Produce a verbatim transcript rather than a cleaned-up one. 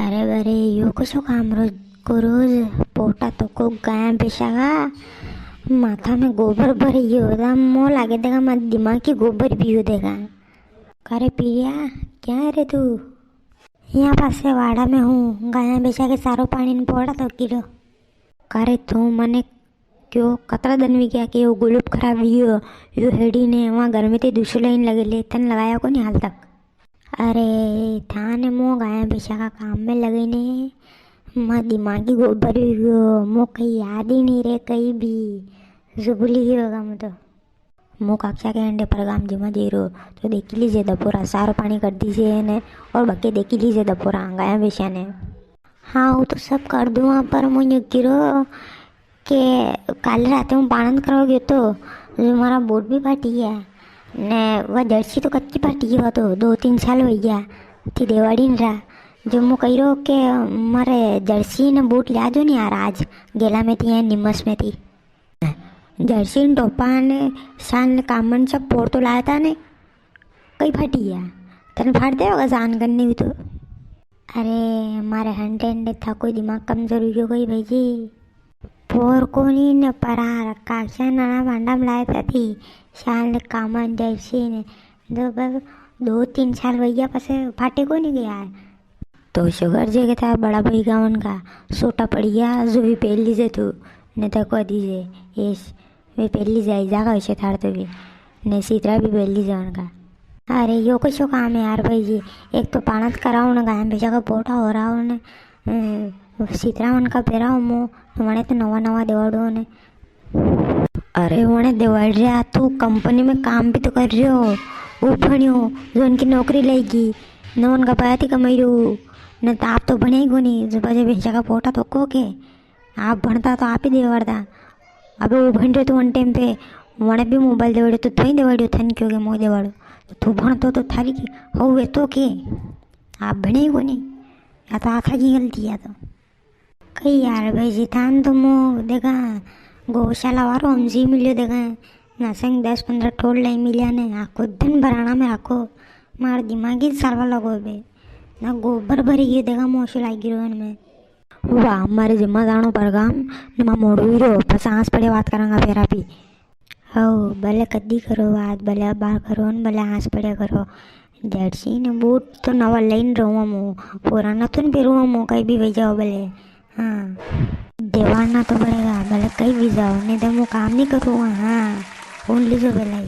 अरे बरे, यो कशो काम रोज को रोज? पोटा तो को गाया बेचागा, माथा में गोबर भर गयो, दा मो लागे देगा, मारे दिमाग की गोबर भी हो देगा। का रे पिया, क्या है रे तू? यहाँ पासे वाड़ा में हूँ, गाया बेचा के सारो पानी ने पोटा तो किलो। का रे तू मने क्यों, कतरा दन वी गया कि यो गुलूप खराब वियो, यो हेड़ी ने वहाँ घर में ते दूसरी लाइन लगे ले, तन लगाया कोनी हाल तक? अरे, थाने मो गाया बेचा का काम में लगे ने, मारे दिमाग ही गोबर हुई गयो, मो कई याद ही नी रे कई भी, जो भूली गयो होगा मो तो। मो काक्षा के अंडे परगाम जिमा जई रो, तो देखी लीजे दपोरा, सारो पानी कर दीजे ने, और बके देखी लीजे दपोरा, गाया बेचा ने। हाँ, वो तो सब कर दूँ, पर मो यूँ किरो के काले राते हूँ पाणत करवा गयो तो, जो मारा बूट भी फाटी गया, ने वा जर्सी तो कच्ची फाटी गई, वा तो दो तीन साल हो गया, थी देवाड़ी ने रा। जो मु कही रो के मारे जर्सी ने बूट लिया जो नी यार, आज गेला में थी या निमस में थी। जर्सी ने टोपा ने शाल ने कामन सब पोर तो लाया था ने, कई फाटी गया, तने फाड़ दे होगा जान करने भी तो। अरे, मारे हंडे हंडे था कोई दिमाग कमजोर हुई गयो कोई भाई जी। पोर कोनी ने परार, काक्षा नाना भांडा में लाया था थी, शाल ने कामन जर्सी ने, दो बस दो तीन साल वैया पसे फाटे कोनी गया। तो शुगर जे के था बड़ा भाई गावन का, सोटा पड़ गया, जो भी पहन लीजे तू, ने तो को दीजे, एस, वे पहन लीजे, आई जागा वैसे थार तो भी, ने सीतरा भी पहन लीजे उनका। अरे, यो कशो काम है यार भाई जी, एक तो पाणत कराओ ने, गाया बेचा का पोटा हो रहा हो ने, अ, सीतरा उनका पेराओ मो, तो मने तो नवा नवा देवाड़ो ने। अरे, वणे देवाड़ रहा, तू कंपनी में काम भी तो कर रह्यो, वो भणियो, जो उनकी नौकरी लेगी, न उनका पाया थी कमाई रो, न तो आप तो भणिया ही कोनी, जो बजे बेचा का पोटा तो को के, आप भणता तो आप ही देवाड़ता। अबे वो भण रहे तो उन टाइम पे, वणे भी मोबाइल देवाड़ियो, तो थोड़ी देवाड़ियो, थन क्यों के मोई देवाड़ो, तो तू भणतो तो थारी की, हो वे तो के, आप भणे ही कोनी, या तो आखा की गलती है तो। कई यार भाई जी, थान तो मो देखा गौशाला वारो हमजी मिलियो देखा, ना संग दस पन्द्रह ठोड़ लाई मिलिया ने, आखो दिन भराना में राखो, मार दिमाग ही सारवा लगो बे, ना गोबर भरी गयो देखा, मोशो लागी रो में। वाह, मारे जिम्मा जानो परगाम, ने मां मोड़ो ही रो, पस आस पड़े बात करांगा फेरा भी। हव, भले कदी करो बात, भले अबार करो न, भले आस पड़े करो। जर्सी ने बूट तो नवा लईन रहूँ मु, पुराना तो न पेरूँ मु, कई भी वई जाओ भले। हाँ, देवाना तो पड़ेगा, भले कई भी जाओ, नी तो मु काम नी करूँगा। हाँ, हुन लीजो भलाई।